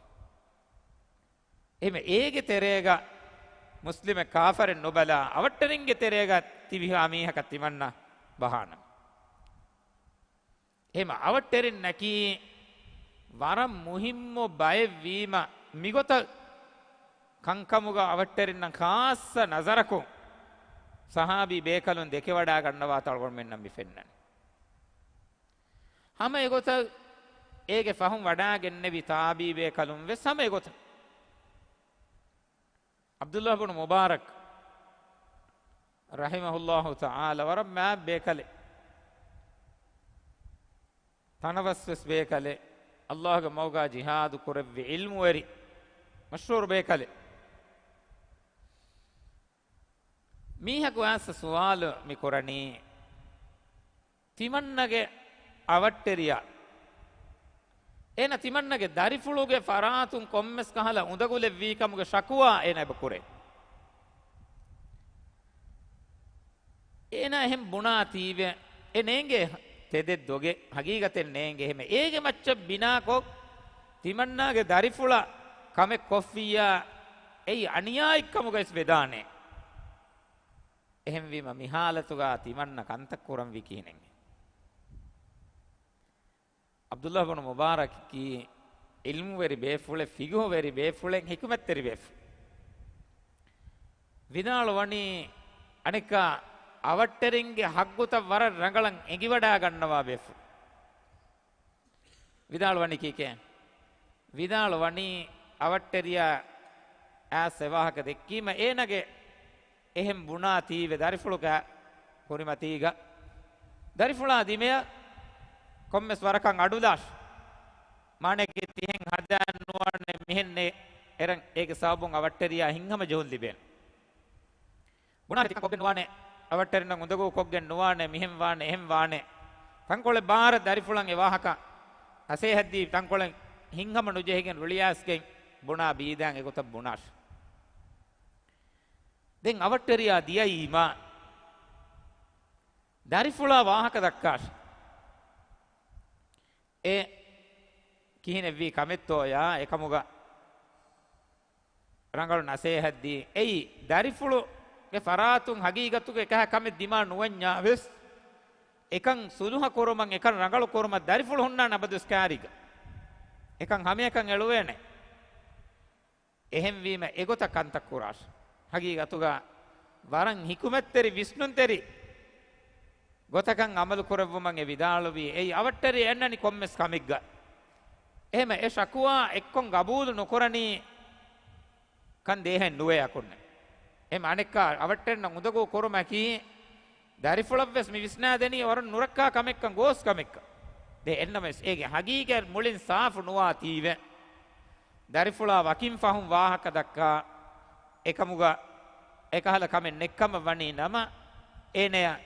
އެހެންވެ، އޭގެ ތެރޭގަ މުސްލިމެއް ކާފަރެއް ނުބަލާ، އަވަށްޓެރިންގެ ތެރޭގަ ތިބިހާ މީހަކަށް ތިމަންނަ ބަހާނަމޭ. އެހެން އަވަށްޓެރިންނަކީ ވަރަށް މުހިއްމު ބައެއް ވީމަ، މިގޮތަށް ކަންކަމުގަ އަވަށްޓެރިންނަށް ޚާއްޞަ ނަޒަރަކުން ޞަޙާބީ ބޭކަލުން ދެކެވަޑާގަންނަވާތާ އަޅުގަނޑުމެންނަށް މި ފެންނަނީ. ހަމަ އެގޮތަށް އޭގެ ފަހުން ވަޑާގެންނެވި ތާބީ ބޭކަލުން ވެސް ހަމަ އެގޮތަށް. ޢަބްދުﷲ ބުނު މުބާރަކް ރަޙިމަހުﷲ ތަޢާލާ ވަރަށް މާތް ބޭކަލެއް. ތަނަވަސްވެސް ބޭކަލެއް. ﷲގެ މަގުގަ ޖިހާދު ކުރެއްވި ޢިލްމުވެރި، މަޝްހޫރު ބޭކަލެއް. މީހަކު އައިސް ސުވާލު މި ކުރަނީ، ތިމަންނަގެ އަވަށްޓެރިޔާ، އޭނަ ތިމަންނަގެ ދަރިފުޅުގެ ފަރާތުން ކޮންމެސް ކަހަލަ އުނދަގުލެއްވީ ކަމުގެ ޝަކުވާ އޭނަ އެބަ ކުރޭ. އޭނާ އެހެން ބުނާތީވެ، އެ ނޭނގޭ ތެދެއް ދޮގެއް ހަގީގަތެއް ނޭނގޭ. އެހެމެ އޭގެ މައްޗަށް ބިނާކޮށް، ތިމަންނާގެ ދަރިފުޅަށް ކަމެއް ކޮށްފިއްޔާ، އެއީ އަނިޔާއެއްކަމުގައިސް ވެދާނެ. އެހެންވީމަ، މި ޙާލަތުގަ ތިމަންނަ ކަންތައް ކުރަންވީ ކިހިނެއް؟ ޢަބްދުﷲ ބުނު މުބާރަކަކީ ޢިލްމުވެރި ބޭފުޅެއް، ފިޤުހުވެރި ބޭފުޅެއް، ޙިކުމަތްތެރި ބޭފުޅެއް. ވިދާޅުވަނީ އަނެއްކާ އަވަށްޓެރިންގެ ޙައްޤުތައް ވަރަށް ރަނގަޅަށް އެނގިވަޑާގަންނަވާ ބޭފުޅެއް. ވިދާޅުވަނީ ކީކޭ؟ ވިދާޅުވަނީ އަވަށްޓެރިޔާ އައިސް އެ ވާހަކަ ދެއްކީމަ އޭނަގެ އެހެން ބުނާތީވެ ދަރިފުޅުގެ ކުރިމަތީގަ ދަރިފުޅާ ދިމަޔަށް ކޮންމެސް ވަރަކަށް އަޑުލާށި. މާނައެއްގެ ތިހެން ހަދާން ނުވާނެ މިހެންނޭ އެރަން އޭގެ ސަބަބުން އަވަށްޓެރިޔާ ހިތްހަމަޖެހުން ލިބޭނެ. ބުނާ ތިކަން ކޮށްގެން ނުވާނެ، އަވަށްޓެރިންނަށް އުނދަގޫ ކޮށްގެން ނުވާނެ، މިހެން ވާނެ، އެހެން ވާނެ. ތަންކޮޅެއް ބާރަށް ދަރިފުޅަށް އެ ވާހަކަ ނަސޭހަތްދީ، ތަންކޮޅެއް ހިތްހަމަ ނުޖެހިގެން ރުޅިއައިސްގެން ބުނާ ބީދާން އެގޮތަށް ބުނާށި. ދެން އަވަށްޓެރިޔާ ދިޔައީމާ، ދަރިފުޅާ ވާހަކަ ދައްކާށި. އެ ކިހިނެއްވީ ކަމެއްތޯޔާ، އެކަމުގަ ރަނގަޅު ނަސޭހަތްދީ. އެއީ، ދަރިފުޅުގެ ފަރާތުން ހަގީގަތުގަ އެކަހަ ކަމެއް ދިމާ ނުވަންޏާވެސް، އެކަން ސުލުހަ ކުރުމަށް، އެކަން ރަނގަޅު ކުރުމަށް ދަރިފުޅު ހުންނާނެ އަބަދުވެސް ކާރީގަ. އެކަން ހަމައެކަން އެޅުވޭނެ. އެހެންވީމަ އެގޮތަށް ކަންތައް ކުރާށި. ހަގީގަތުގަ ވަރަށް ޙިކުމަތްތެރި، ވިސްނުންތެރި ގޮތަކަށް ޢަމަލު ކުރެއްވުމަށް އެ ވިދާޅުވީ. އެއީ އަވަށްޓެރި އަންނަނީ ކޮންމެސް ކަމެއްގަ. އެހެމަ އެ ޝަކުވާ އެއްކޮން ގަބޫލު ނުކުރަނީ ކަން ދޭހެއް ނުވޭ އަކުންނެ. އެހެމަ އަނެއްކާ އަވަށްޓެރިންނަށް އުނދަގޫ ކުރުމަކީ ދަރިފުޅަށްވެސް މި ވިސްނާދެނީ ވަރަށް ނުރައްކާ ކަމެއްކަން، ގޯސް ކަމެއްކަން. ދެ އެންނަމެސް އޭގެ ހަގީގަތް މުޅިން ސާފު ނުވާތީވެ، ދަރިފުޅާ ވަކިން ފަހުން ވާހަކަ ދައްކާ، އެކަމުގަ އެކަހަލަ ކަމެއް ނެއްކަމަށް ވަނީ ނަމަ، އޭނަޔަށް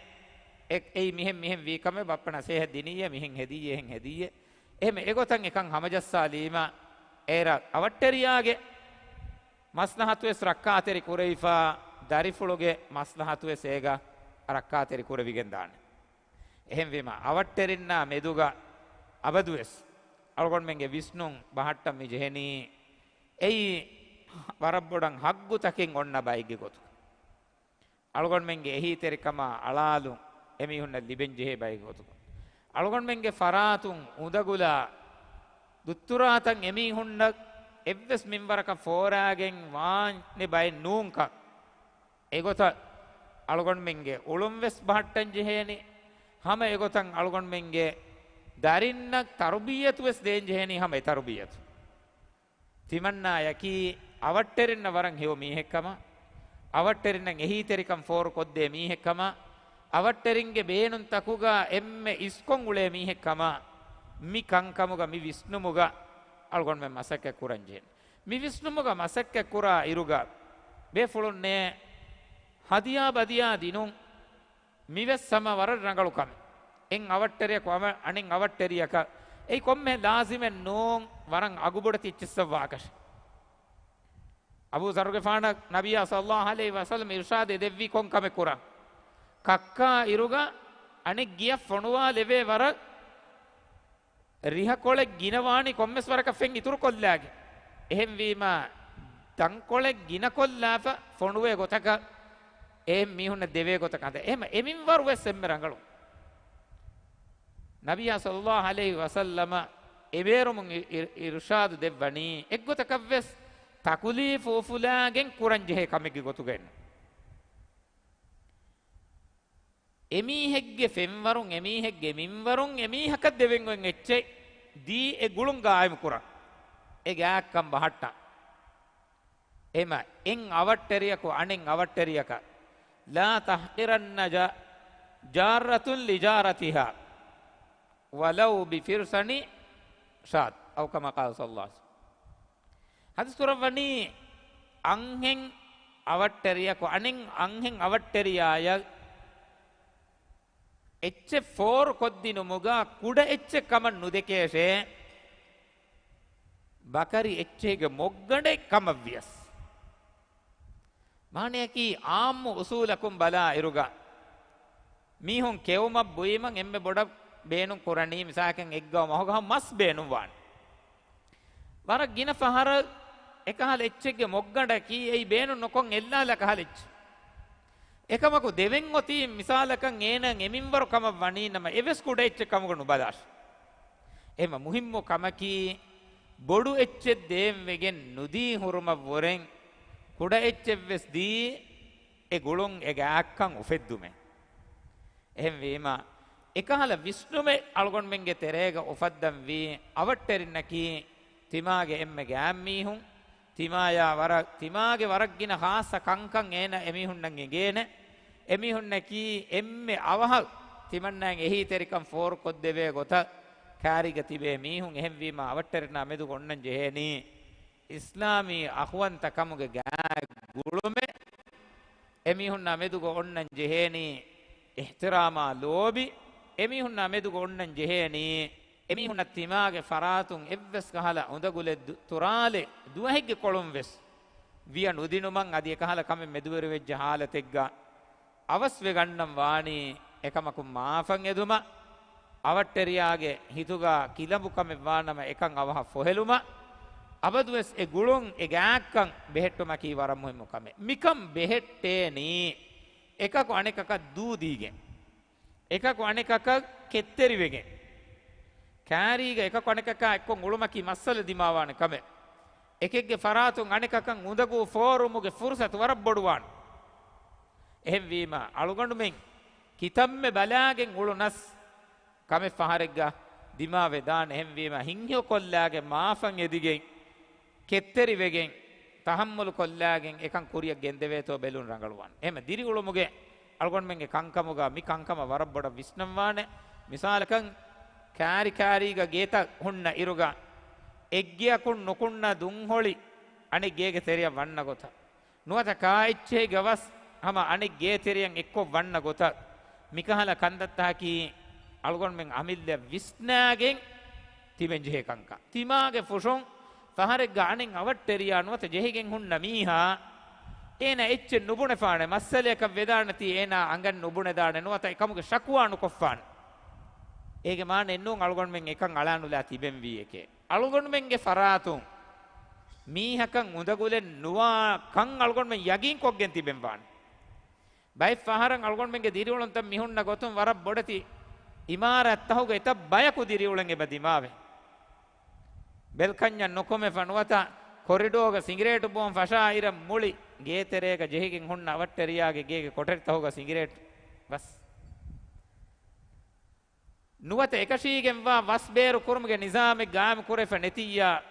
އެ-، އެއީ މިހެން މިހެން ވީ ކަމެއް، ބައްޕަ ނަސޭހަތް ދިނިއްޔޭ، މިހެން ހެދިއްޔޭ، އެހެން ހެދިއްޔޭ. އެހެމަ އެގޮތަށް އެކަން ހަމަޖައްސާލީމަ، އޭރަށް އަވަށްޓެރިޔާގެ މަސްލަހަތުވެސް ރައްކާތެރި ކުރެވިފަ، ދަރިފުޅުގެ މަސްލަހަތުވެސް އޭގަ ރައްކާތެރި ކުރެވިގެންދާނެ. އެހެންވީމަ، އަވަށްޓެރިންނާ މެދުގަ އަބަދުވެސް އަޅުގަނޑުމެންގެ ވިސްނުން ބަހައްޓަން މި ޖެހެނީ އެއީ ވަރަށް ބޮޑަށް ޙައްޤުތަކެއް އޮންނަ ބައެއްގެ ގޮތުގަ. އަޅުގަނޑުމެންގެ އެހީތެރިކަމާ އަޅާލުން އެމީހުންނަށް ލިބެންޖެހޭ ބައެއްގެ ގޮތުގަ. އަޅުގަނޑުމެންގެ ފަރާތުން އުނދަގުލާ ދުއްތުރާތައް އެމީހުންނަށް އެއްވެސް މިންވަރަކަށް ފޯރާގެން ވާނެ ބައެއް ނޫންކަން. އެގޮތަށް އަޅުގަނޑުމެންގެ އުޅުން ވެސް ބަހައްޓަން ޖެހޭނީ. ހަމަ އެގޮތަށް އަޅުގަނޑުމެންގެ ދަރިންނަށް ތަރުބިއްޔަތު ވެސް ދޭން ޖެހޭނީ ހަމަ އެ ތަރުބިއްޔަތު. ތިމަންނާޔަކީ އަވަށްޓެރިންނަށް ވަރަށް ހެޔޮ މީހެއްކަމަށް، އަވަށްޓެރިންނަށް އެހީތެރިކަން ފޯރުކޮށްދޭ މީހެއްކަމަށް، އަވަށްޓެރިންގެ ބޭނުންތަކުގަ އެންމެ އިސްކޮށް އުޅޭ މީހެއްކަމަށް، މި ކަންކަމުގަ މި ވިސްނުމުގަ އަޅުގަނޑުމެން މަސައްކަތް ކުރަން ޖެހޭނެ. މި ވިސްނުމުގަ މަސައްކަތް ކުރާ އިރުގަ ބޭފުޅުންނޭ ހަދިޔާ ބަދިޔާ ދިނުން މިވެސް ހަމަ ވަރަށް ރަނގަޅު ކަމެއް. އެއް އަވަށްޓެރިޔަކު އަމަ-، އަނެއް އަވަށްޓެރިޔަކަށް އެއީ ކޮންމެ ލާޒިމެއް ނޫން، ވަރަށް އަގުބޮޑެތި އެއްޗެއްސަށް ވާކަށެއް. އަބޫ ޒަރުގެފާނަށް ނަބިއްޔާ ޞައްލައްލާހު ޢަލައިހި ވަސައްލަމަ އިރުޝާދެއް ދެއްވީ ކޮން ކަމެއް ކުރަން؟ ކައްކާ އިރުގަ އަނެއް ގިޔަށް ފޮނުވާލެވޭ ވަރަށް ރިހަކޮޅެއް ގިނަވާނީ ކޮންމެސް ވަރަކަށް ފެން އިތުރުކޮށްލާގެން. އެހެންވީމަ، ތަންކޮޅެއް ގިނަކޮށްލާފަ ފޮނުވޭ ގޮތަކަށް، އެހެން މީހުންނަށް ދެވޭ ގޮތަކަށް ހަދާ. އެހެމަ އެމިންވަރު ވެސް އެންމެ ރަނގަޅު. ނަބިއްޔާ ޞައްލައްލާހު ޢަލައިހި ވަސައްލަމަ އެބޭރުމުން އި-، އި-، އިރުޝާދު ދެއްވަނީ، އެއްގޮތަކަށް ވެސް ތަކުލީފު އުފުލާގެން ކުރަންޖެހޭ ކަމެއްގެ ގޮތުގައެއްނު. އެމީހެއްގެ ފެންވަރުން، އެމީހެއްގެ މިންވަރުން އެމީހަކަށް ދެވެން އޮތް އެއްޗެއް ދީ އެ ގުޅުން ގާއިމު ކުރަން. އެ ގާތްކަން ބަހައްޓަން. އެމަ އެއް އަވަށްޓެރިޔަކު އަނެއް އަވަށްޓެރިޔަކަށް، لا تحقرن جا-، جارة لجارتها ولو بفرسن شاة، أو كما قال صلى الله عليه وسلم. ޙަދީޘް ކުރައްވަނީ، އަންހެން އަވަށްޓެރިޔަކު އަނެއް އަންހެން އަވަށްޓެރިޔާޔަށް އެއްޗެއް ފޯރު ކޮށްދިނުމުގަ ކުޑަ އެއްޗެއް ކަމަށް ނުދެކޭށޭ، ބަކަރި އެއްޗެހިގެ މޮށްގަނޑެއް ކަމަށްވިޔަސް. މާނަޔަކީ އާއްމު އުސޫލަކުން ބަލާ އިރުގަ، މީހުން ކެއުމަށް ބުއިމަށް އެންމެ ބޮޑަށް ބޭނުން ކުރަނީ، މިސާލަކަށް އެއްގަ މަހުގަ މަސް ބޭނުންވާނެ. ވަރަށް ގިނަ ފަހަރަށް އެކަހަލަ އެއްޗެއްގެ މޮށްގަނޑަކީ އެއީ ބޭނުން ނުކޮށް އެއްލާލަ ކަހަލަ އެއްޗެއް. އެކަމަކު ދެވެން އޮތީ މިސާލަކަށް އޭނަ އެމިންވަރު ކަމަށް ވަނީ ނަމަ އެވެސް ކުޑަ އެއްޗެއް ކަމުގަ ނުބަލާށި. އެހެމަ މުހިއްމު ކަމަކީ ބޮޑު އެއްޗެއް ދޭން ވެގެން ނުދީ ހުރުމަށްވުރެން ކުޑަ އެއްޗެއްވެސް ދީ އެ ގުޅުން އެ ގާތްކަން އުފެއްދުމެއް. އެހެންވީމަ، އެކަހަލަ ވިސްނުމެއް އަޅުގަނޑުމެންގެ ތެރޭގަ އުފައްދަންވީ، އަވަށްޓެރިންނަކީ ތިމާގެ އެންމެ ގާތްމީހުން، ތިމާޔާ ވަރަށް، ތިމާގެ ވަރަށް ގިނަ ޚާއްޞަ ކަންކަން އޭނަ އެމީހުންނަށް އެނގޭނެ. އެމީހުންނަކީ އެންމެ އަވަހަށް ތިމަންނައަށް އެހީތެރިކަން ފޯރުކޮށްދެވޭ ގޮތަށް ކާރީގަ ތިބޭ މީހުން. އެހެންވީމަ އަވަށްޓެރިންނާ މެދުގަ އޮންނަން ޖެހޭނީ އިސްލާމީ އަޚުވަންތަކަމުގެ ގާތް ގުޅުމެއް. އެމީހުންނާ މެދުގަ އޮންނަން ޖެހޭނީ އިޙްތިރާމާ ލޯބި. އެމީހުންނާ މެދުގަ އޮންނަން ޖެހޭނީ އެމީހުންނަށް ތިމާގެ ފަރާތުން އެއްވެސް ކަހަލަ އުނދަގުލެއް ދު-، ތުރާލެއް ދުވަހެއްގެ ކޮޅުން ވެސް ވިޔަ ނުދިނުމަށް، އަދި އެކަހަލަ ކަމެއް މެދުވެރިވެއްޖެ ހާލަތެއްގަ އަވަސްވެގަންނަން ވާނީ. އެކަމަކު މާފަށް އެދުމަށް، އަވަށްޓެރިޔާގެ ހިތުގަ ކިލަނބުކަމެއް ވާނަމަ އެކަން އަވަހަށް ފޮހެލުމަށް، އަބަދުވެސް އެ ގުޅުން އެ ގާތްކަން ބެހެއްޓުމަކީ ވަރަށް މުހިއްމު ކަމެއް. މިކަން ބެހެއްޓޭނީ އެކަކު އަނެކަކަށް ދޫދީގެން، އެކަކު އަނެކަކަށް ކެތްތެރިވެގެން، ކާރީގަ އެކަކު އަނެކަކާ އެއްކޮށް އުޅުމަކީ މައްސަލަ ދިމާވާނެ ކަމެއް. އެކެއްގެ ފަރާތުން އަނެކަކަށް އުނދަގޫ ފޯރުމުގެ ފުރުސަތު ވަރަށް ބޮޑުވާނެ. އެހެންވީމަ، އަޅުގަނޑުމެން ކިތަންމެ ބަލާގެން އުޅުނަސް، ކަމެއް ފަހަރެއްގަ ދިމާވެދާނެ. އެހެންވީމަ، ހިތްހެޔޮކޮށްލާގެން މާފަށް އެދިގެން، ކެތްތެރިވެގެން، ތަޙައްމަލު ކޮށްލާގެން އެކަން ކުރިއަށް ގެންދެވޭތޯ ބެލުން ރަނގަޅުވާނެ. އެހެމަ ދިރިއުޅުމުގެ އަޅުގަނޑުމެންގެ ކަންކަމުގަ މި ކަންކަމަށް ވަރަށް ބޮޑަށް ވިސްނަންވާނެ. މިސާލަކަށް، ކާރި ކާރީގަ ގޭތައް ހުންނަ އިރުގަ، އެއްގެއަކުން ނުކުންނަ ދުންހޮޅި އަނެއް ގޭގެ ތެރެއަށް ވަންނަ ގޮތަށް، ނުވަތަ ކާއެއްޗެހިގަ ވަސް ހަމަ އަނެއް ގޭތެރެއަށް އެއްކޮށް ވަންނަ ގޮތަށް، މިކަހަލަ ކަންތައްތަކަކީ އަޅުގަނޑުމެން އަމިއްލައަށް ވިސްނާގެން ތިބެންޖެހޭ ކަންކަން. ތިމާގެ ފުށުން ފަހަރެއްގަ އަނެއް އަވަށްޓެރިޔާ ނުވަތަ ޖެހިގެން ހުންނަ މީހާ، އޭނާ އެއްޗެއް ނުބުނެފާނެ، މައްސަލަޔަކަށް ވެދާނެތީ އޭނާ އަނގަން ނުބުނެދާނެ ނުވަތަ އެކަމުގެ ޝަކުވާ ނުކޮށްފާނެ. އޭގެ މާނައެއް ނޫން އަޅުގަނޑުމެން އެކަން އަޅާނުލާ ތިބެންވީ އެކޭ. އަޅުގަނޑުމެންގެ ފަރާތުން މީހަކަށް އުނދަގުލެއް ނުވާ ކަން އަޅުގަނޑުމެން ޔަގީންކޮށްގެން ތިބެންވާނެ. ބައެއް ފަހަރަށް އަޅުގަނޑުމެންގެ ދިރިއުޅުންތައް މި ހުންނަ ގޮތުން ވަރަށް ބޮޑެތި އިމާރާތްތަކުގެ އެތައް ބަޔަކު ދިރިއުޅެން އެބަ ދިމާވޭ. ބެލްކަންޏަށް ނުކުމެފަ ނުވަތަ ކޮރިޑޯގަ ސިނގިރޭޓު ބުއަން ފަށާ އިރަށް މުޅި ގޭތެރޭގަ ޖެހިގެން ހުންނަ އަވަށްޓެރިޔާގެ ގޭގެ ކޮޓަރިތަކުގަ ސިނގިރޭޓު ވަސް. ނުވަތަ އެކަށީގެންވާ ވަސް ބޭރު ކުރުމުގެ ނިޒާމެއް ގާއިމު ކުރެފަ ނެތިއްޔާ،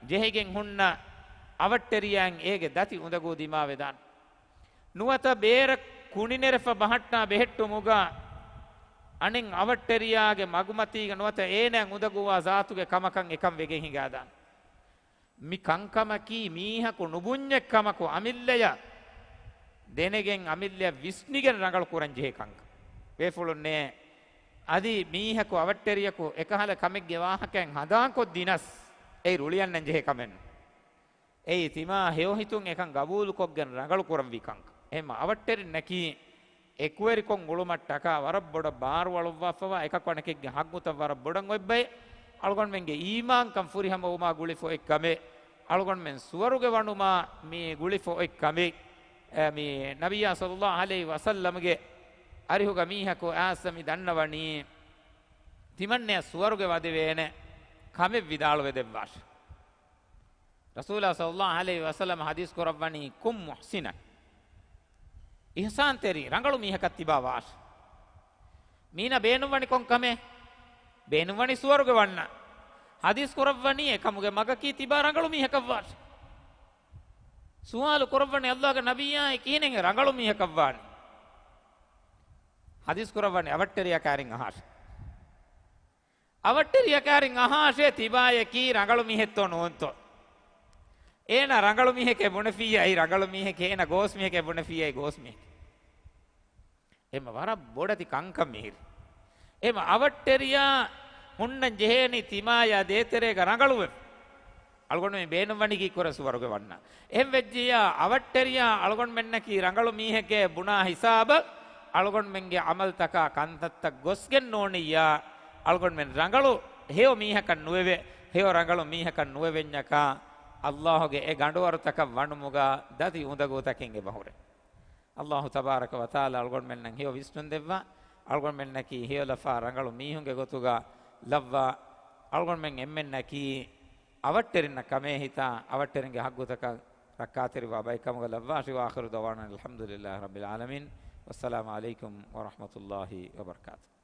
ޖެހިގެން ހުންނަ އަވަށްޓެރިޔާއިން އޭގެ ދަތި އުނދަގޫ ދިމާވެދާނެ. ނުވަތަ ބޭރަށް ކުނިނެރެފަ ބަހައްޓާ ބެހެއްޓުމުގަ އަނެއް އަވަށްޓެރިޔާގެ މަގުމަތީގަ ނުވަތަ އޭނާ އުނދަގޫވާ ޒާތުގެ ކަމަކަށް އެކަން ވެގެން ހިނގާދާނެ. މި ކަންކަމަކީ މީހަކު ނުބުންޏެއް ކަމަކު އަމިއްލަޔަށް ދެނެގެން އަމިއްލަޔަށް ވިސްނިގެން ރަނގަޅު ކުރަން ޖެހޭ ކަންކަން. ބޭފުޅުންނޭ އަދި މީހަކު އަވަށްޓެރިޔަކު އެކަހަލަ ކަމެއްގެ ވާހަކައިން ހަނދާންކޮށްދިނަސް އެއިރު އުޅިއަންނަން ޖެހޭ ކަމެއް ނޫން. އެއީ ތިމާ ހެޔޮހިތުން އެކަން ގަބޫލުކޮށްގެން ރަނގަޅު ކުރަންވީ ކަންކަން. އެހެންމަ އަވަށްޓެރިންނަކީ އެކުވެރިކޮށް އުޅުމަށްޓަކާ ވަރަށް ބޮޑަށް ބާރުއަޅުއްވާފަވާ އެކަކު އަނެކެއްގެ ހައްގުތައް ވަރަށް ބޮޑަށް އޮތް ބައެއް. އަޅުގަނޑުމެންގެ އީމާންކަން ފުރިހަމަވުމާ ގުޅިފަ އޮތް ކަމެއް. އަޅުގަނޑުމެން ސުވަރުގެ ވަނުމާ މި ގުޅިފަ އޮތް ކަމެއް. އެ، މި ނަބިއްޔާ ޞައްލައްލާހު ޢަލައިހި ވަސައްލަމްގެ އަރިހުގަ މީހަކު އައިސް މި ދަންނަވަނީ ތިމަންނަޔަށް ސުވަރުގެ ވަދެވޭނެ ކަމެއް ވިދާޅުވެދެއްވާށި. ރަސޫލާ ޞައްލައްލާހު ޢަލައިހި ވަސައްލަމް ޙަދީޘް ކުރައްވަނީ، "كن محسنا." އިޙްސާންތެރި، ރަނގަޅު މީހަކަށް ތިބާ ވާށި. މީނަ ބޭނުންވަނީ ކޮން ކަމެއް؟ ބޭނުންވަނީ ސުވަރުގެ ވަންނަ. ޙަދީޘް ކުރައްވަނީ އެކަމުގެ މަގަކީ ތިބާ ރަނގަޅު މީހަކަށް ވާށި. ސުވާލު ކުރައްވަނީ، އައްލާހުގެ ނަބިއްޔާ، އެ ކިހިނެއް ރަނގަޅު މީހަކަށް ވާނީ؟ ޙަދީޘް ކުރައްވަނީ އަވަށްޓެރިޔާ ކައިރިން އަހާށި. އަވަށްޓެރިޔަކާރިން އަހާށޭ ތިބާޔަކީ ރަނގަޅު މީހެއްތޯ ނޫންތޯ؟ އޭނަ ރަނގަޅު މީހެކޭ ބުނެފިއްޔާ އެއީ ރަނގަޅު މީހެކޭ، އޭނަ ގޯސް މީހެކޭ ބުނެފިއްޔާ އެއީ ގޯސް މީހެކޭ. އެމަ ވަރަށް ބޮޑެތި ކަންކަން މިހިރި. އެމަ އަވަށްޓެރިޔާ ހުންނަން ޖެހޭނީ ތިމާޔާ ދޭތެރޭގަ ރަނގަޅުވެ. އަޅުގަނޑުމެން ބޭނުންވަނީ ކީއްކުރެ ސުވަރުގެ ވަންނަ. އެހެން ވެއްޖިއްޔާ، އަވަށްޓެރިޔާ އަޅުގަނޑުމެންނަކީ ރަނގަޅު މީހެކޭ ބުނާ ހިސާބަށް، އަޅުގަނޑުމެންގެ ޢަމަލްތަކާ ކަންތައްތައް ގޮސްގެން ނޫނިއްޔާ، އަޅުގަނޑުމެން ރަނގަޅު ހެޔޮ މީހަކަށް ނުވެވެ، ހެޔޮ ރަނގަޅު މީހަކަށް ނުވެވެންޏަކާ، އައްލާހުގެ އެ ގަނޑުވަރުތަކަށް ވަނުމުގަ ދަތި އުނދަގޫތަކެއް އެބަހުރޭ. އައްލާހު ތަބާރަކަ ވަތަޢާލާ އަޅުގަނޑުމެންނަށް ހެޔޮ ވިސްނުން ދެއްވާ، އަޅުގަނޑުމެންނަކީ ހެޔޮލަފާ ރަނގަޅު މީހުންގެ ގޮތުގަ ލައްވާ، އަޅުގަނޑުމެން އެންމެންނަކީ އަވަށްޓެރިންނަށް ކަމޭ ހިތާ، އަވަށްޓެރިންގެ ޙައްގުތަކަށް ރައްކާތެރިވާ ބައެއްކަމުގަ ލައްވާށި. وآخر دعوانا أن الحمد لله رب العالمين. والسلام عليكم ورحمة الله وبركاته.